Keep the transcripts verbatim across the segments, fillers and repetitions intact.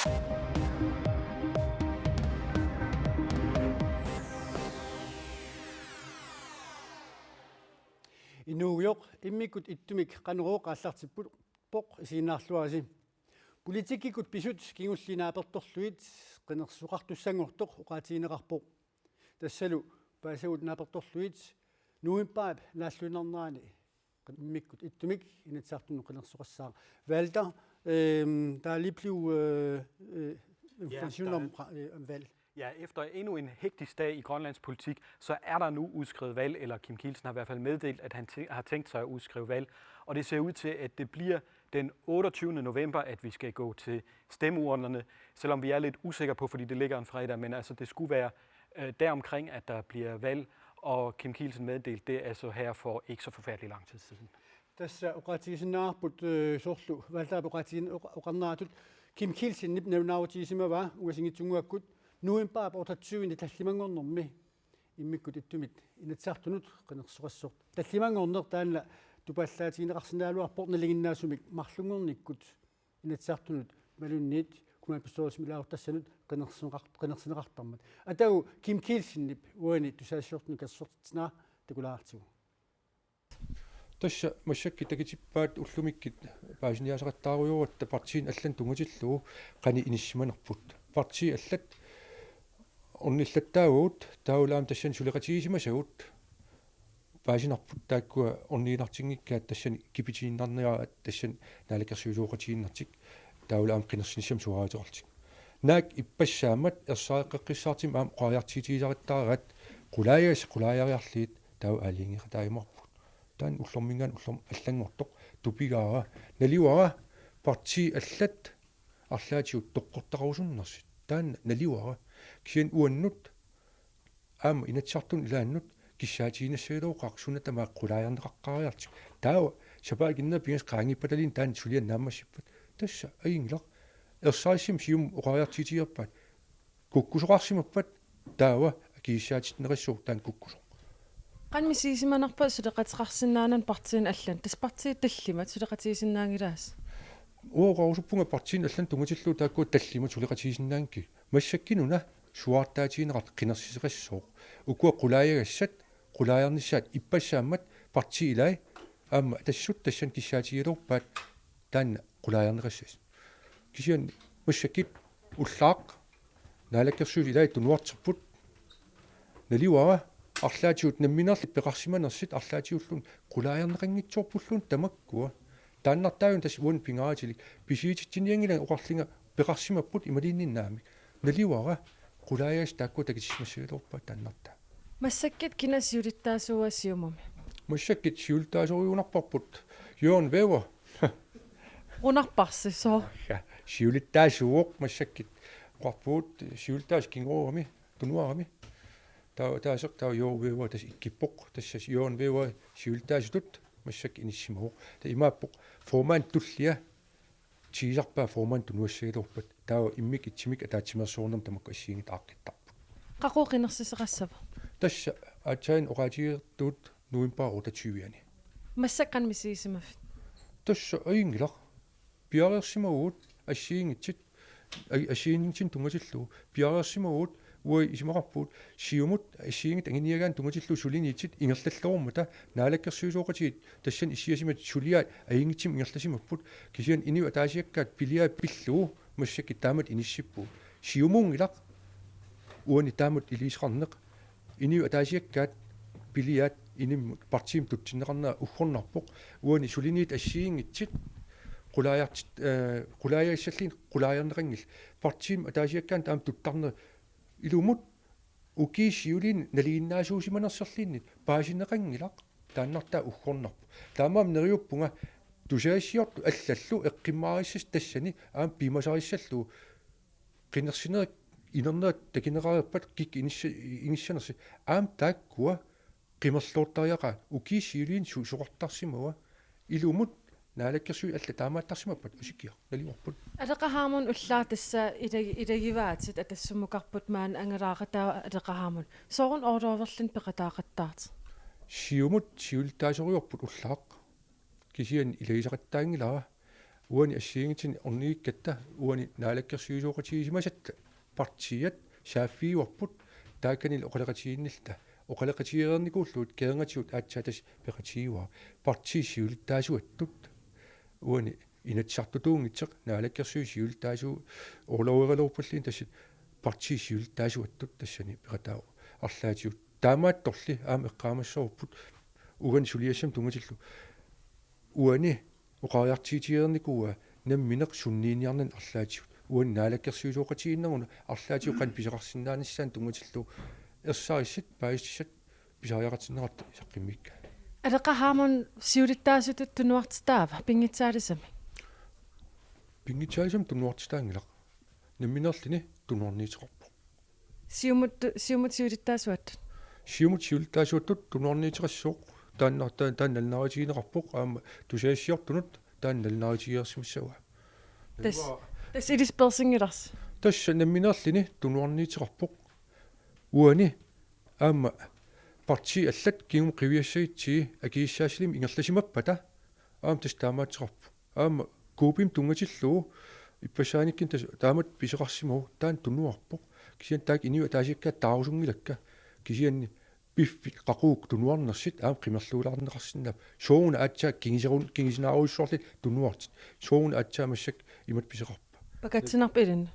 Inuugujoq immikkut ittumik Qanorooq aallartippoq, isiginnaarluarisi. Politikkikkut pisut kingulliit naapertorlugit qinersisoqartussanngortoq oqaatigineqarpoq. Tassalu paasagut naapertorlugit novembarip naalluinnarnerani immikkut ittumik Inatsisartunut qinersisoqassaaq. Walter, øhm, der er lige blevet, øh, øh, Ja, information der om, er øh, om valg. Ja, efter endnu en hektisk dag i grønlandsk politik, så er der nu udskrevet valg, eller Kim Kielsen har i hvert fald meddelt, at han tæ- har tænkt sig at udskrive valg. Og det ser ud til, at det bliver den otteogtyvende november, at vi skal gå til stemmeurnerne, selvom vi er lidt usikre på, fordi det ligger en fredag, men altså det skulle være øh, deromkring, at der bliver valg, og Kim Kielsen meddelte det altså her for ikke så forfærdelig lang tid siden. Tassa oqaatigisinnaavarput, øh, soorlu Walterip oqaatigin-, oqa-, oqarneratut Kim Kielsenip nalunaarutigisimavaa ungasinngitsunnguakkut novembarip otteogtyvende tallimanngornermi immikkut ittumik Inatsisartunut qinersisoqassaaq. Tallimanngorneq taanna tupaallaatigineqarsinnaagaluarpoq nalinginnaasumik marlunngornikkut Inatsisartunut imaluunniit kommunalbestyrelsimi ilaasortassanut qinersineqar-, qinersineqartarmat. Atagu Kim Kielsenip uani tusagassiortunut katersortitsinera takulaartigu. Tassa massakkut takutippaat ullumikkut paasiniaasaqattaarujoratta partiinit allanut tunngatillugu qanoq inissimanerput. Partiit allat ornillattaavagut, taavalu aamma tassani suleqatigisimasagut paasinarput, taakkua orniginartinngikkaat tassani kipitiinnarniaraat tassani naalakkersuisooqatigiinnartik, taavalu aamma qinersinissamut suaarutigalugit. Naak ippassaammat ersareqqeqqissaartumik aamma oqariartuutigisariaqaraat qulaajagassat qulaajariarlugit, taava aalajangeqataajumaarpugut. Taanna ullorminngaanniit ullormut allanngortoq tupigaara. Naluara partiit allat arlaatigut toqqortaqarusunnersut. Taanna naluara. Kisianni uannut aamma Inatsisartunut ilaannut kissaatiginnassagaluaqaaq suna tamaat qulaajarneqaqqaariartigu. Taava sapaatip akunneri pingasut qaangiuppataluunniit taanna suliaq naammassippat. Tassa ajunngilaq. Ersarissumik Siumut oqariartuutigerpaat. Kukkusoqarsimappat taava akisussaatinneqassaaq taanna kukkusoq. Qanoq misigisimanerpa suleqateqarsinnaanani partiinit allanut? Tassa partiit tallimat suleqatigisinnaanngilaat. Uanga oqarusuppunga partiinit allanut tunngatillugu taakkua tallimat suleqatigisinnaanngikkit. Massakkut una suaartaatigineqartoq qinersisoqassaaq. Ukua qulaajagassat, qulaajarnissaat ippassaammat partiit ilaat aamma Atassut tassani kissaatigilerpaat taanna qulaajarneqassasut. Kisianni massakkut ullaaq Naalakkersuisut ilaat tunuarterput. Naluara arlaatigut nammineerlutik peqarsimanersut arlaatigulluunniit qulaajarneqanngitsoorpulluunniit tamakkua. Taannartaavunga tassa uani pingaarutilik. Pisiutitsinianngilanga oqarlunga peqarsimapput imaluunniit naamik. Naluara qulaajagassat taakkua takutissimassagaluarpaat taannartaa. Massakkut kina siulittaasuua Siumumi? Massakkut siulittaasorujuunarparput Jørgen Wæver. Qunarparsi, soo? Ja, siulittaasuuvoq massakkut. Oqarpugut siulittaasup kinguarami, tunuarami. Taava ataaseq taava Jørgen Wæver tassa ikkippoq. Tassa Jørgen Wæver siulittaasutut massakkut inissimavoq. Taava imaappoq formandip tullia tiisarpaa formandip tunuassagaluarpat. Taava immikkut timik ataatsimeersuarnermi tamakku assigiinngitsut aaqqittarput. Qaqugu qinersisoqassava? Tassa aatsaat oqaatigereertugut novembarip otteogtyve-ani. Massakkut qanoq misigisimaviuk? Tassa ajunngilaq. Piareersimavugut assigiinngitsut, ai-, assigiinngitsunik tunngatillugu. Piareersimavugut, uagut isumaqarpugut Siumut assigiinngitsut anguniagaanni tunngatillugu suliniutit ingerlalluarmata. Naalakkersuisooqatigiit tassani issiasimmat suliaat ajunngitsumik ingerlasimapput. Kisianni inuit ataasiakkaat piliaat pillugu massakkut taamatut inissippugut. Siumuunngilaq uani taamatut iliuuseqarneq. Inuit ataasiakkaat piliaat inimmut partiimut tutsinneqarnera uggornarpoq. Uani suliniutit assigiinngitsut qulaajartit, eh, qulaajagassalluunniit qulaajarneqanngillat. Partiimut ataasiakkaanut aamma tuttarneq ilumut ukiut siuliini nalinginnaasuusimanersorluunniit paasineqanngilaq, taannartaa uggornarpoq. Taamaammat neriuppunga tusagassiortut allallu eqqummaarissasut tassani aamma piumasarissallugu. Qinersinerit inernerit takuneqareerpat kikkut inissa-, inissanersut aamma taakkua qimerloortariaqaat, ukiut siuliini su-, susoqartarsimavoq. Ilumut Naalakkersuisut allat taamaattarsimappat, usikkiaq, naluarput. Aleqa Hammond, ullaaq tassa ilagi-, ilagivaatit Atassumukarput maani angalaaqataavoq Aleqa Hammond. Sooruna orlorverlin peqataaqattaartoq? Siumut siulittaasorujuarput ullaaq. Kisianni ilagisaqattaanngilara. Uani assigiinngitsunik ornigikkatta uani naalakkersuisooqatigisimagatta partiiat saaffigivarput taakanilu oqaloqatigiinnilluta. Oqaloqatigereernikuullugu kingornatigut aatsaat tassa peqatigivara. Partiit siulittaasuattut uani Inatsisartutuunngitsoq naalakkersuisut siulittaasuat orloreerpalluunniit tassa partiit siulittaasuattut tassani peqataavoq arlaatigut. Taamaattorli aamma eqqaamassavarput uani suliassamut tunngatillugu. Uani oqariartuutigereernikuuaa nammineq sunniiniarnani arlaatigut. Uani naalakkersuisooqatigiinnaruna arlaatigut qanoq pisoqarsinnaanissaanut tunngatillugu ersarissat paasissutissat pisariaqartinneqartut saqqummiikkaat. Aleqa Hammond, siulittaasutut tunuartitaava pinngitsaalisamik? Pinngitsaalisamik tunuartitaanngilaq. Nammineerluni tunuarniuteqarpoq. Siumut, Siumut siulittaasuattut? Siumut siulittaasuattut tunuarniuteqassaaq, taanna, taa-, taanna nalunaarutigineqarpoq, aamma tusagassiortunut taanna nalunaarutigereersimassavaa. Tassa, tassa ilissi peersinngilarsi? Tassa nammineerluni tunuarniuteqarpoq. Uani aamma partiit allat kingumut qiviassagutsigit akisussaassallugu ingerlasimappata aamma tassa taamaattoqarpoq. Aamma Coopimut tunngatillugu ippassaanikkut tassa taamatut pisoqarsimavoq, taanna tunuarpoq. Kisianni taakku inuit ataasiakkaat taarusunngilakka. Kisianni piffissaq qaqugu tunuarnersut aamma qimerluulaarneqarsinnaapput. Sooruna aatsaat kinguserun-, kingusinnaarujussuarli tunuartut. Sooruna aatsaat massakkut imatut pisoqarpa? Pakatsinarpa ilinnut?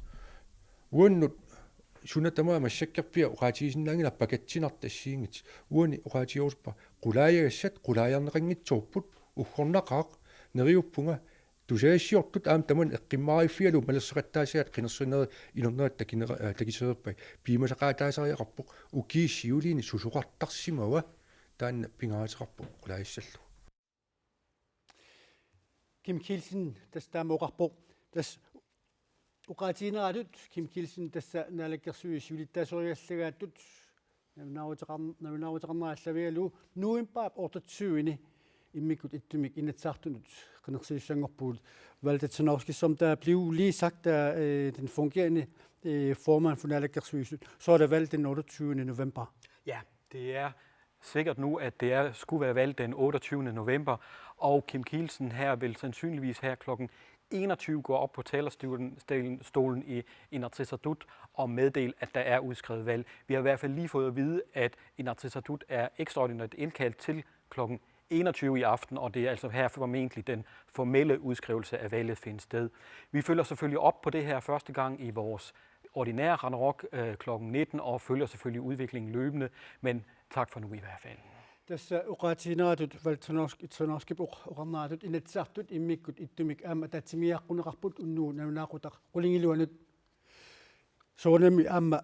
Uannut suna tamaat massakkorpiaq oqaatigisinnaanngilara pakatsinartut assigiinngitsut. Uani oqaatigerusuppara qulaajagassat qulaajarneqanngitsoorput, uggornaqaaq, neriuppunga tusagassiortut aamma tamanna eqqumaffigalugu malersoqattaassavat qinersinerit inernerat takinera-, aa, takutereerpai piumasaqaataasariaqarpoq, ukiut siuliini susoqartarsimava, taanna pingaaruteqarpoq qulaajassallugu. Kim Kielsen tassa taama oqarpoq. Tassa oqaatigineratut Kim Kielsen tassa naalakkersuisut siulittaasuugallartut nalunaaruteqar-, nalunaaruteqarnera allavigalugu novembarip otteogtyvende immikkut ittumik Inatsisartunut qinersisussanngorpugut. Valter Tsernovski, som der blev lige sagt af, øh, den fungerende, øh, formand for naalakkersuisut, så er der valg den otteogtyvende november. Ja, det er sikkert nu, at det er, skulle være valg den otteogtyvende november, og Kim Kielsen her vil sandsynligvis her klokken enogtyve gå op på talerstolen, stolen i Inatsisartut og meddele, at der er udskrevet valg. Vi har i hvert fald lige fået at vide, at Inatsisartut er ekstraordinært indkaldt til klokken enogtyve i aften, og det er altså her formentlig den formelle udskrivelse af valget finder sted. Vi følger selvfølgelig op på det her første gang i vores ordinære Ragnarok øh, klokken nitten, og følger selvfølgelig udviklingen løbende, men tak for nu i hvert fald. Tassa oqaatigineratut Valter Tsernovskip oq-, oqarneratut Inatsisartut immikkut ittumik aamma ataatsimiigiaqquneqarput unnugu nalunaaqutaq qulingiluanut. Soorunami aamma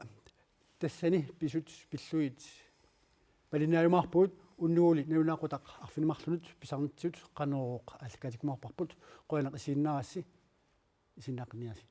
tassani pisut pillugit palinaajumaarpugut, unnuguli nalunaaqutaq arfineq-marlunut pisarnitsitut Qanorooq aallakaatikumaarparput. Qujanaq isiginnaarassi, isiginnaaqqinniarisi.